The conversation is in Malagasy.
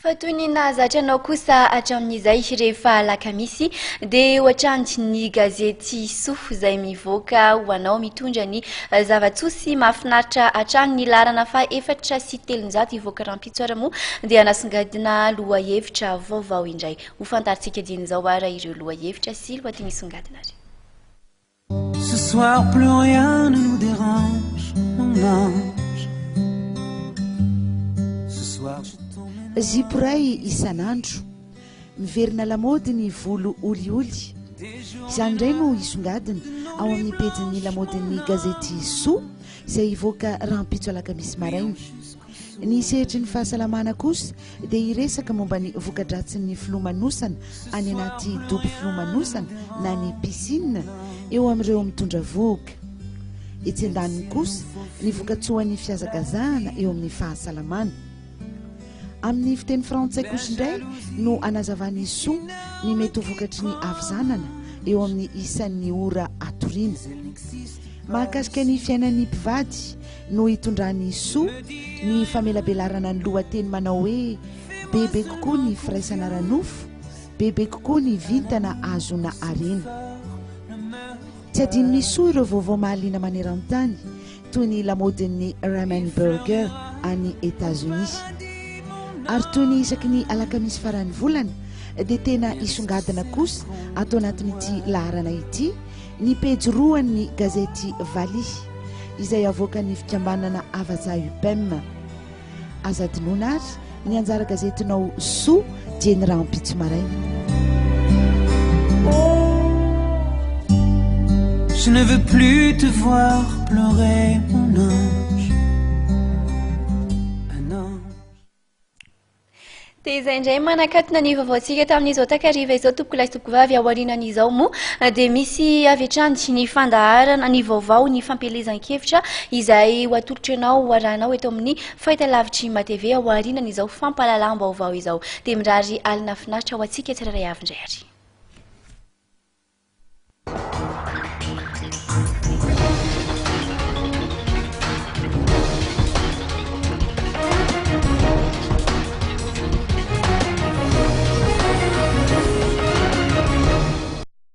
Fa toy ny nahazatra anao kosa hatramin'izay rehefa alakamisy dia eo hatrany ny gazety Soa izay mivoaka ho anao mitondra ny zava-tsoa sy mahafinaritra hatrany. Ny laharana faha 304 hivoaka rahampitso ary moa dia hanasongadina lohahevitra vaovao indray. Ho fantarintsika dieny izao ary ireo lohahevitra sy lohateny hisongadina ary. Ce soir plus rien ne nous dérange mon ange Ce soir je t'emmène Zipo iray isan'andro. Miverina lamaody ny volo olioly. Izany indray no hisongadina ao amin'ny pejin'ny lamaodin'ny gazety Soa izay hivoaka rahampitso alakamisy maraina. Ny sehatry ny fahasalamana kosa dia hiresaka momba ny voka-dratsin'ny filomanosana any anaty dobo filomanosana na ny piscine eo amin'ireo mitondra vohoka. Etsy andaniny kosa ny vokatsoan'ny fihazakazahana eo amin'ny fahasalamana. Amin'ny fiteny frantsay kosa indray no anazavan'i Soa ny mety ho vokatry ny havizanana eo amin'ny isan'ny ora atoriana. Mahakasika ny fiainan'ny mpivady no hitondran'i Soa ny famelabelarana ny lohateny manao hoe Bebe kokoa ny firaisana ara-nofo, bebe kokoa ny vintana ahazoana harena. Tsy adinon'i Soa ireo vaovao mahaliana maneran-tany, toy ny lamaodin'ny Ramen Burger any Etazonia. Ary toy ny isaky ny alakamisy faran'ny volana, dia tena hisongadina kosa ato anatin'ity laharana ity ny pejy roan'ny gazety Valiha, izay avoakan'ny fikambanana Avaza Upem. Aza adinoina ary ny anjara gazetinao Soa dieny rahampitso maraina. Je ne veux plus te voir pleurer mon ange Un ange Dia izay indray manakatona ny vaovaontsika tamin'izao takariva izao tompokolahy sy tompokovavy. Aorianan'izao moa dia misy avy hatrany ny fandaharana, ny vaovao, ny fampielezan-kevitra izay ho atolotro anao ho arahanao eto amin'ny fahitalavitr'i MATV aorianan'izao fampahalalam-baovao izao. Dia mirary alina finaritra ho antsika tsirairay avy indray ary.